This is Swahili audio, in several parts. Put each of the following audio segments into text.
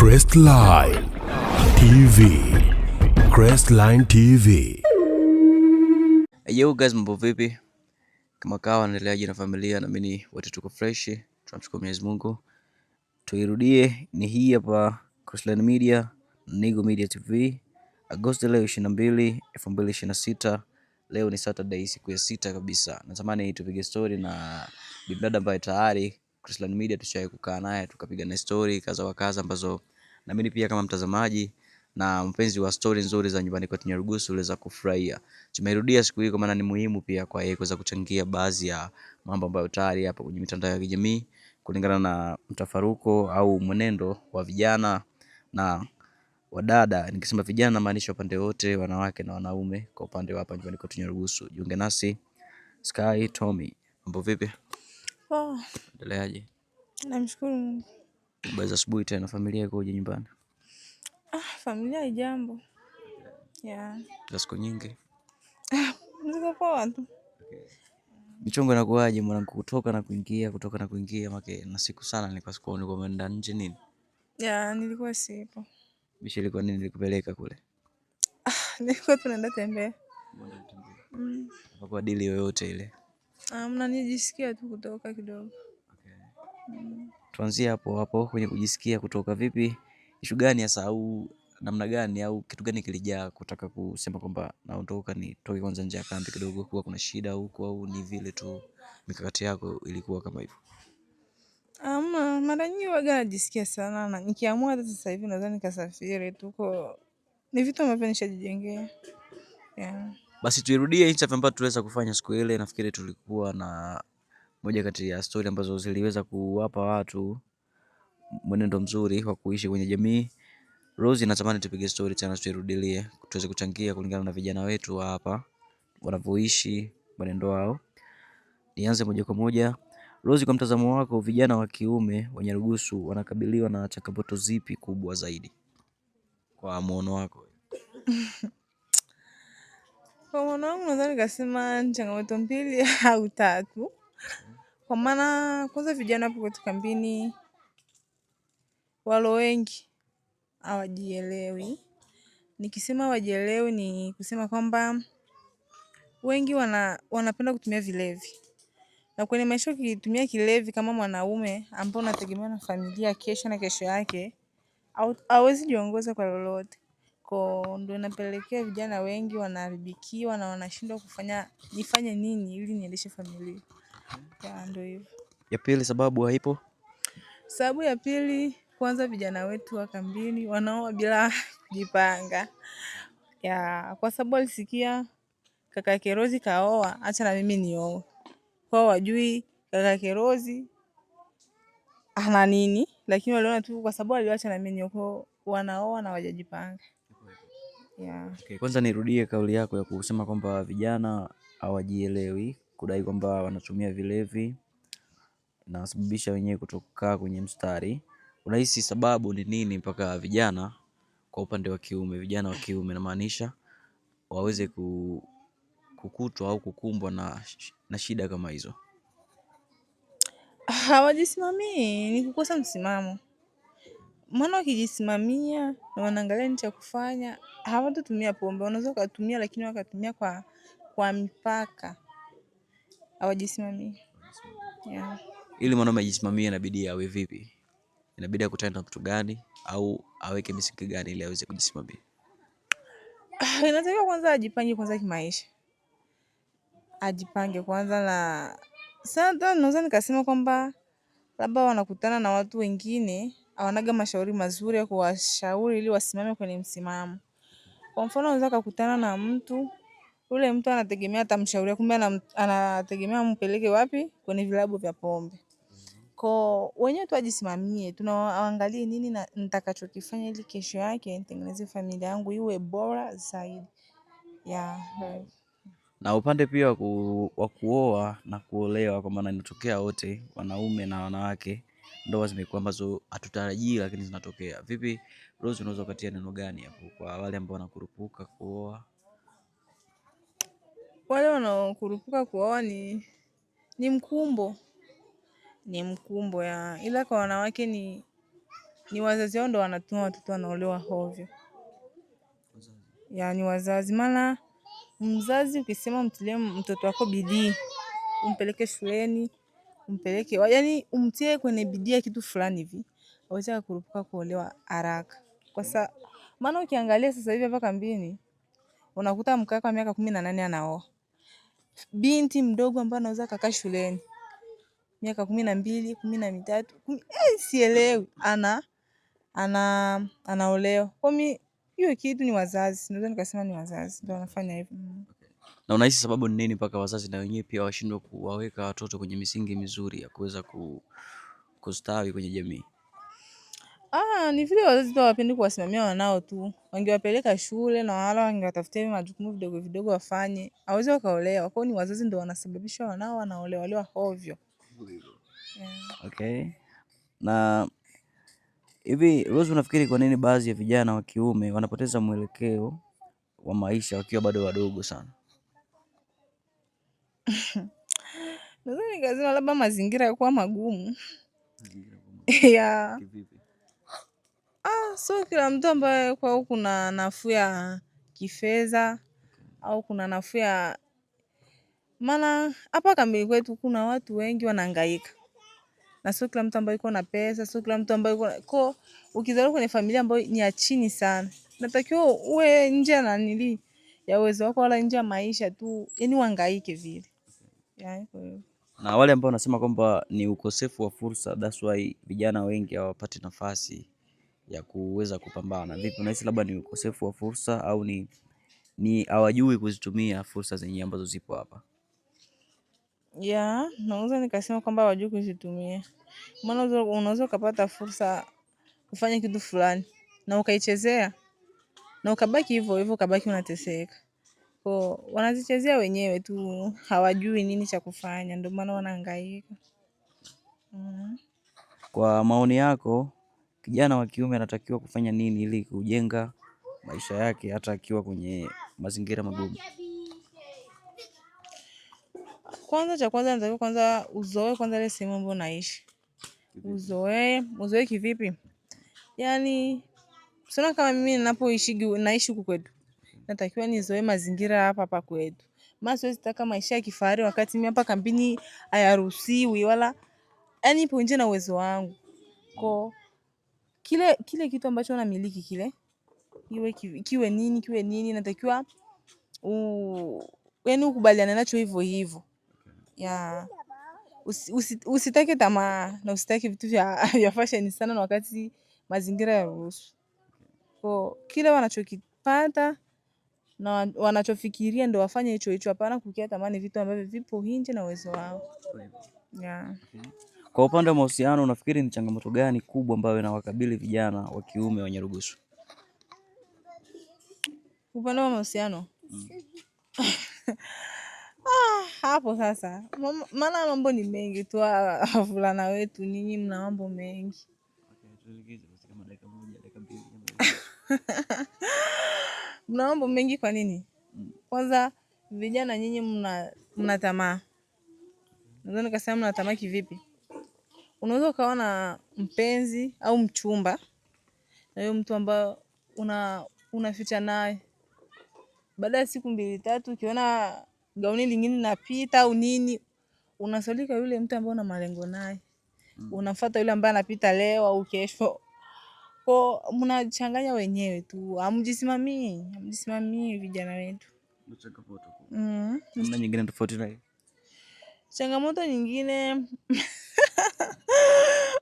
Crestline TV. Crestline TV. Yo guys, mambo vipi? Kama kawa, naendeleaje na familia? Naamini wote tuko fresh, tunamshukuru Mwenyezi Mungu. Tuirudie, ni hii hapa Crestline Media, Nigo Media TV, Agosti leo 22, 2026. Leo ni Saturday, siku ya sita kabisa. Natamani tupige story na bibdada ambaye tayari Crestline Media tushawahi kukaa naye tukapiga na story kadha wa kadha ambazo naamini pia kama mtazamaji na mpenzi wa story nzuri za nyumbani kwetu Nyarugusu uliweza kufurahia. Tumeirudia siku hii kwa maana ni muhimu pia kwa yeye kuweza kuchangia baadhi ya mambo ambayo tayari yapo kwenye mitandao ya kijamii kulingana na mtafaruko au mwenendo wa vijana na wadada. Nikisema vijana namaanisha upande wote, wanawake na wanaume, kwa upande wa hapa nyumbani kwetu Nyarugusu. Jiunge nasi Sky Tommy. Mambo vipi? Poa. Endeleaje? Namshukuru Mungu. Habari za asubuhi tena, familia ikoje nyumbani? Ah, familia haijambo. Yeah. Za siku nyingi. Ziko poa tu. Michongo inakuwaje mwanangu, kutoka na kuingia, kutoka na kuingia, make na siku sana nilikuwa sikuoni kwa umeenda nje nini? Yeah, nilikuwa sipo. Mishe ilikuwa nini ilikupeleka kule? Ah, nilikuwa tunaenda tembea. Mm. Hapakuwa dili yoyote ile. Ah, mnanijisikia tu kutoka kidogo. Okay. Tuanzie hapo hapo kwenye kujisikia kutoka. Vipi, ishu gani hasa au namna gani au kitu gani kilijaa kutaka kusema kwamba naondoka nitoke kwanza nje ya kambi kidogo, kuwa kuna shida huku au ni vile tu mikakati yako ilikuwa kama hivyo? Ama mara nyingi waga najisikia sana na nikiamua hata sasa hivi naweza nikasafiri tu kwa ni vitu ambavyo nishajijengea. Yeah. Basi tuirudie interview ambayo tuliweza kufanya siku ile. Nafikiri tulikuwa na moja kati ya story ambazo ziliweza kuwapa watu mwenendo mzuri wa kuishi kwenye jamii. Rose, natamani tupige story tena, tuirudilie tuweze kuchangia kulingana na vijana wetu wa hapa wanavyoishi, mwenendo wao. Nianze moja kwa moja. Rose, kwa mtazamo wako, vijana wa kiume wa Nyarugusu wanakabiliwa na changamoto zipi kubwa zaidi kwa muono wako? Kwa muono wangu naweza nikasema ni changamoto mbili au tatu. Kwa maana kwanza vijana hapo kwetu kambini walo wengi hawajielewi. Nikisema hawajielewi ni kusema kwamba wengi wanapenda kutumia vilevi. Na kwenye maisha ukitumia kilevi kama mwanaume ambao unategemea na familia kesho na kesho yake, hauwezi jiongoza kwa lolote. Kwa ndo inapelekea vijana wengi wanaharibikiwa na wanashindwa kufanya nifanye nini ili niendeshe familia. Ya, ndo hivyo. Ya pili, sababu haipo. Sababu ya pili, kwanza vijana wetu wa kambini wanaoa bila kujipanga. Ya, kwa sababu alisikia kaka yake Rozi kaoa, acha na mimi nioe. Kwa wajui kaka yake Rozi ana nini, lakini waliona tu kwa sababu aliacha na mimi nioe, kwa wanaoa na hawajajipanga. Ya. Okay, kwanza nirudie kauli yako ya kusema kwamba vijana hawajielewi, kudai kwamba wanatumia vilevi na wasababisha wenyewe kutokaa kwenye mstari. Unahisi sababu ni nini mpaka vijana kwa upande wa kiume, vijana wa kiume namaanisha, waweze kukutwa au kukumbwa na shida kama hizo? Hawajisimamii, ni kukosa msimamo. Maana wakijisimamia na wanaangalia nini cha kufanya, hawatatumia pombe. Wanaweza wakatumia lakini wakatumia kwa mipaka. Hawajisimamii. Yeah. Ili mwanaume ajisimamie inabidi awe vipi? Inabidi akutane na mtu gani au aweke misingi gani ili aweze kujisimamia? Ah, inatakiwa kwanza ajipange kwanza kimaisha. Ajipange kwanza na sasa naweza nikasema kwamba labda wanakutana na watu wengine hawanaga mashauri mazuri ya kuwashauri ili wasimame kwenye msimamo. Kwa mfano unaweza kukutana na mtu, ule mtu anategemea atamshauria, kumbe anategemea ampeleke wapi? Kwenye vilabu vya pombe. Kwa wenyewe tu wajisimamie, tunaangalie nini na nitakachokifanya ili kesho yake nitengeneze familia yangu iwe bora zaidi. Yeah, right. Na upande pia wa kuoa na kuolewa, kwa maana inatokea wote wanaume na wanawake, ndoa zimekuwa ambazo hatutarajii lakini zinatokea. Vipi Rose, unaweza ukatia neno gani hapo kwa wale ambao wanakurupuka kuoa? Wale wanaokurupuka kuoa ni mkumbo. Ni mkumbo ya. Ila kwa wanawake ni Ni wazazi wao ndo wanatuma watoto wanaolewa hovyo. Yaani wazazi, maana mzazi ukisema mtilie mtoto wako bidii, umpeleke shuleni, umpeleke, yaani umtie kwenye bidii ya kitu fulani hivi, aweze kurupuka kuolewa haraka. Kwa sababu maana ukiangalia sasa hivi hapa kambini unakuta mkaka wa miaka 18 anaoa. Binti mdogo ambaye anaweza kakaa shuleni miaka 12, 13, sielewi anaolewa. Kwa mimi hiyo kitu ni wazazi, naweza nikasema ni wazazi ndio wanafanya hivyo. Na unahisi sababu ni nini mpaka wazazi na wenyewe pia washindwe kuwaweka watoto kwenye misingi mizuri ya kuweza kustawi kwenye jamii? Ni vile wazazi tu hawapendi kuwasimamia wanao tu. Wangewapeleka shule na wala wangewatafutia majukumu vidogo vidogo wafanye, hawezi wakaolewa. Kwa hiyo ni wazazi ndio wanasababisha wanao wanaolewa olewa hovyo. Yeah. Okay. Na hivi Rose, unafikiri kwa nini baadhi ya vijana wa kiume wanapoteza mwelekeo wa maisha wakiwa bado wadogo sana? Nadhani nikasema labda mazingira yakuwa magumu. Yeah. So kila mtu ambaye kwao kuna nafuu ya kifedha au kuna nafuu ya, maana hapa kambini kwetu kuna watu wengi wanahangaika. Na sio kila mtu ambaye yuko na pesa, sio kila mtu ambaye yuko ko. Ukizaliwa kwenye familia ambayo ni ya chini sana, natakiwa uwe nje na nili ya uwezo wako, wala nje ya maisha tu, yani uhangaike vile. Yeah, kwa hiyo. Na wale ambao wanasema kwamba ni ukosefu wa fursa, that's why vijana wengi hawapati nafasi ya kuweza kupambana. Vipi, unahisi labda ni ukosefu wa fursa au ni hawajui kuzitumia fursa zenyewe ambazo zipo hapa? Yeah, naweza nikasema kwamba hawajui kuzitumia. Maana unaweza ukapata fursa kufanya kitu fulani na ukaichezea na ukabaki hivyo hivyo, ukabaki unateseka. Kwa wanazichezea wenyewe tu, hawajui nini cha kufanya, ndio maana wanahangaika. Kwa maoni yako, kijana wa kiume anatakiwa kufanya nini ili kujenga maisha yake hata akiwa kwenye mazingira magumu? Kwanza cha kwanza anatakiwa kwanza uzoee kwanza ile sehemu ambayo unaishi. Uzoee, uzoee kivipi? Yaani sio kama mimi ninapoishi naishi huku kwetu. Natakiwa nizoee mazingira hapa hapa kwetu. Maana siwezi taka maisha ya kifahari wakati mimi hapa kambini hayaruhusiwi wala yaani ipo nje na uwezo wangu. Kwa kile kitu ambacho namiliki kile iwe kiwe nini, kiwe nini, natakiwa yaani ukubaliane nacho hivyo hivyo. Yeah. Usitake tamaa na usitake vitu vya fashion sana na wakati mazingira yaruhusu. Kwa kile wanachokipata na wanachofikiria ndio wafanye hicho hicho, hapana kukia tamani vitu ambavyo vipo nje na uwezo wao. Yeah. Kwa upande wa mahusiano, unafikiri ni changamoto gani kubwa ambayo inawakabili vijana wa kiume wa Nyarugusu? Upande wa mahusiano? Hapo sasa. Maana mambo ni mengi tu, wavulana wetu nyinyi mna mambo mengi. Mna mambo mengi kwa nini? Kwanza vijana nyinyi mna tamaa. Naweza nikasema mna tamaa kivipi? Unaweza ukawa na mpenzi au mchumba na huyo mtu ambaye unaficha naye. Baada ya siku 2-3 ukiona gauni lingine linapita au nini, unasalika yule mtu ambaye una malengo naye. Unafuata yule ambaye anapita leo au kesho. Kwa mnachanganya wenyewe tu, hamjisimamii vijana wetu. Namna nyingine tofauti na hiyo? Changamoto nyingine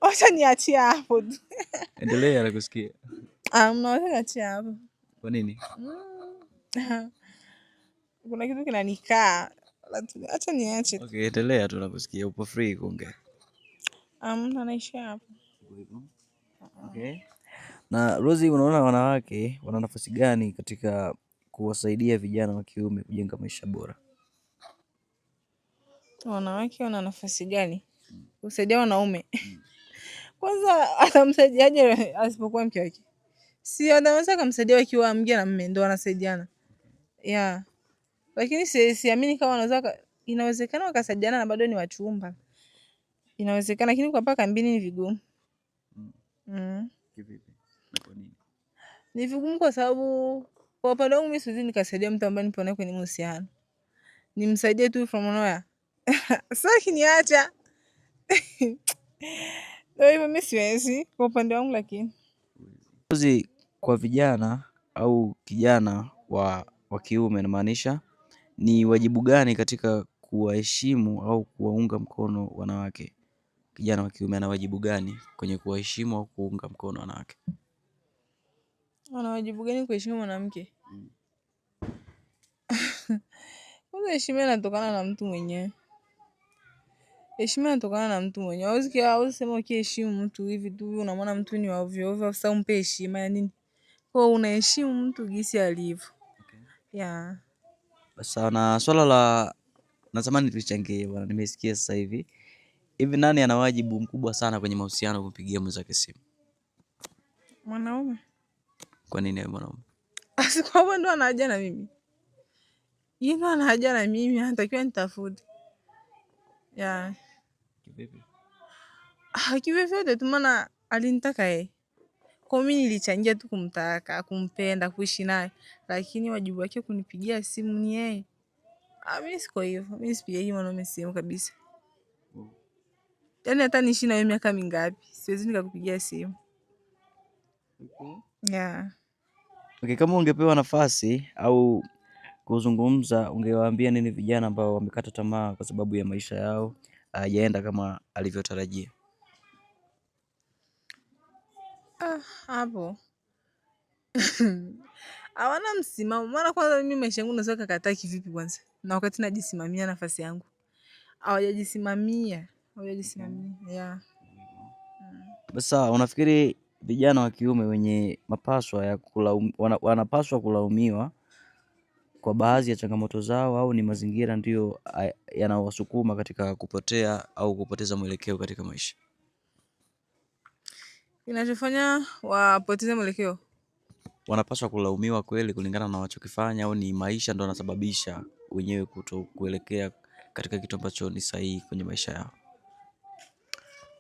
wacha niachie hapo tu. Endelea nakusikia. Mnaweza niachie hapo. Kwa nini? Kuna kitu kinanikaa. Acha niache tu. Okay, endelea tu nakusikia, upo free kuongea. Naishia hapo. Okay. Na Rosie, unaona wanawake wana nafasi gani katika kuwasaidia vijana wa kiume kujenga maisha bora? Wanawake wana nafasi gani kusaidia wanaume? Kwanza atamsaidiaje asipokuwa mke wake? Si anaweza akamsaidia wakiwa mke na mume ndio wanasaidiana. Yeah. Lakini siamini kama wanaweza inawezekana wakasaidiana na bado ni wachumba. Inawezekana, lakini kwa paka mbini ni vigumu. Kivipi? Na kwa nini? Ni vigumu kwa sababu kwa upande wangu mimi siwezi nikasaidia mtu ambaye nipo naye kwenye mahusiano. Nimsaidie tu from nowhere. Sasa akiniacha. Ndio hivyo, mimi siwezi kwa upande wangu lakini. Kwa vijana au kijana wa kiume namaanisha ni wajibu gani katika kuwaheshimu au kuwaunga mkono wanawake? Kijana wa kiume ana wajibu gani kwenye kuwaheshimu au kuunga mkono wanawake? Ana wajibu gani kuheshimu mwanamke? Kwanza heshima inatokana na mtu mwenyewe. Heshima inatokana na mtu mwenyewe. Hauwezi sema ukiheshimu mtu hivi tu, unamwona mtu ni wa ovyo ovyo, sasa umpe heshima ya nini? Kwa unaheshimu mtu jinsi alivyo. Okay. Yeah. Sawa, na swala la natamani tulichangie bwana, nimesikia sasa hivi. Hivi nani ana wajibu mkubwa sana kwenye mahusiano kumpigia mwenzake simu? Mwanaume. Kwa nini awe mwanaume? Asi kwa ndo ana haja na mimi. Yeye ndo ana haja na mimi, anatakiwa nitafute. Yeah. Kivipi? Ah, kivyovyote tu maana alinitaka yeye. Kwa mimi nilichangia tu kumtaka, kumpenda, kuishi naye, lakini wajibu wake kunipigia simu ni yeye. Ah, mimi siko hivyo. Mimi sipigagi mwanaume simu kabisa. Yaani hata niishi na wewe miaka mingapi, siwezi nikakupigia simu. Okay. Yeah. Okay, kama ungepewa nafasi au kuzungumza, ungewaambia nini vijana ambao wamekata tamaa kwa sababu ya maisha yao hayajaenda kama alivyotarajia? Ah, hapo hawana msimamo. Maana kwanza mimi maisha yangu naweza kukataa kivipi kwanza, na wakati najisimamia nafasi yangu hawajajisimamia, hawajajisimamia. Yeah. Basi sawa, unafikiri vijana wa kiume wenye mapaswa ya wanapaswa kulaumiwa kwa baadhi ya changamoto zao au ni mazingira ndiyo yanawasukuma katika kupotea au kupoteza mwelekeo katika maisha? Kinachofanya wapoteze mwelekeo, Wanapaswa kulaumiwa kweli kulingana na wachokifanya au ni maisha ndo yanasababisha wenyewe kuto kuelekea katika kitu ambacho ni sahihi kwenye maisha yao?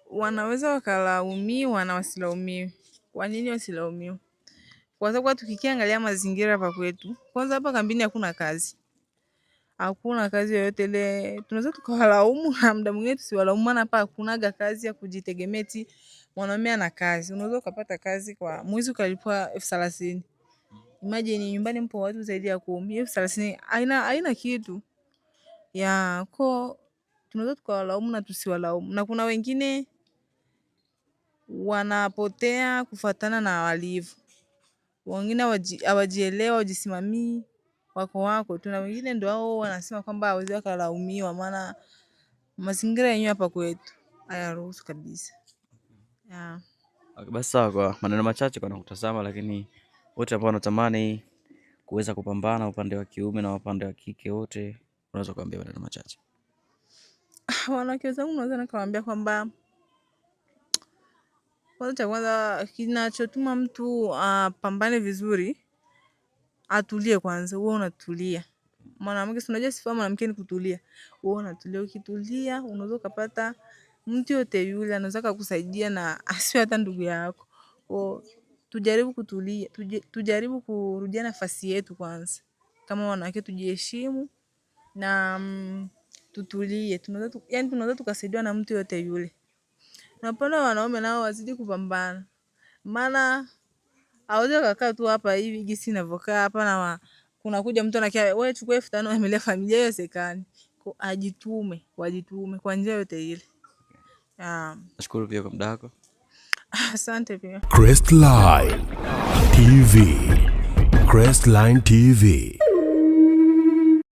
Wanaweza wakalaumiwa na wasilaumiwe. Kwa nini wasilaumiwe? Kwa sababu tukikiangalia mazingira hapa kwetu, kwanza hapa kambini hakuna kazi, hakuna kazi yoyote ile. Tunaweza tukawalaumu na muda mwingine tusiwalaumu, maana hapa hakunaga kazi ya kujitegemea eti mwanaume ana kazi. Unaweza ukapata kazi kwa mwezi ukalipwa 30,000. Imagine nyumbani mpo watu zaidi ya 10, 30,000 haina kitu. Ya ko tunaweza tukawalaumu na tusiwalaumu. Na kuna wengine wanapotea kufuatana na walivyo. Wengine hawajielewi, hawajisimamii, wako wako tu, na wengine ndio hao wanasema kwamba hawezi wakalaumiwa, maana mazingira yenyewe hapa kwetu hayaruhusu kabisa. Yeah. Okay, basi sawa, kwa maneno machache kwa nakutazama, lakini wote ambao wanatamani kuweza kupambana upande wa kiume na upande wa kike, wote unaweza kuambia maneno machache. Wanawake wenzangu naweza nikawaambia kwamba kwanza, cha kwanza kinachotuma mtu apambane vizuri, atulie kwanza. Wewe unatulia mwanamke, si unajua sifa mwanamke ni kutulia. Wewe unatulia, ukitulia unaweza ukapata mtu yote yule anaweza kukusaidia na asiwe hata ndugu yako. Kwa tujaribu kutulia, tujaribu kurudia nafasi yetu kwanza kama wanawake, tujiheshimu na tutulie. Tunaweza yani tunaweza tukasaidiwa na mtu yote yule. Na upande wa wanaume nao wazidi kupambana, maana hawezi kukaa tu hapa hivi jinsi ninavyokaa hapa na kuna kuja mtu anakia wewe chukua 5,000 amelea familia, haiwezekani. Kwa ajitume, wajitume kwa njia yote ile. Nashukuru pia kwa muda wako. Asante pia. Crestline TV. Crestline TV.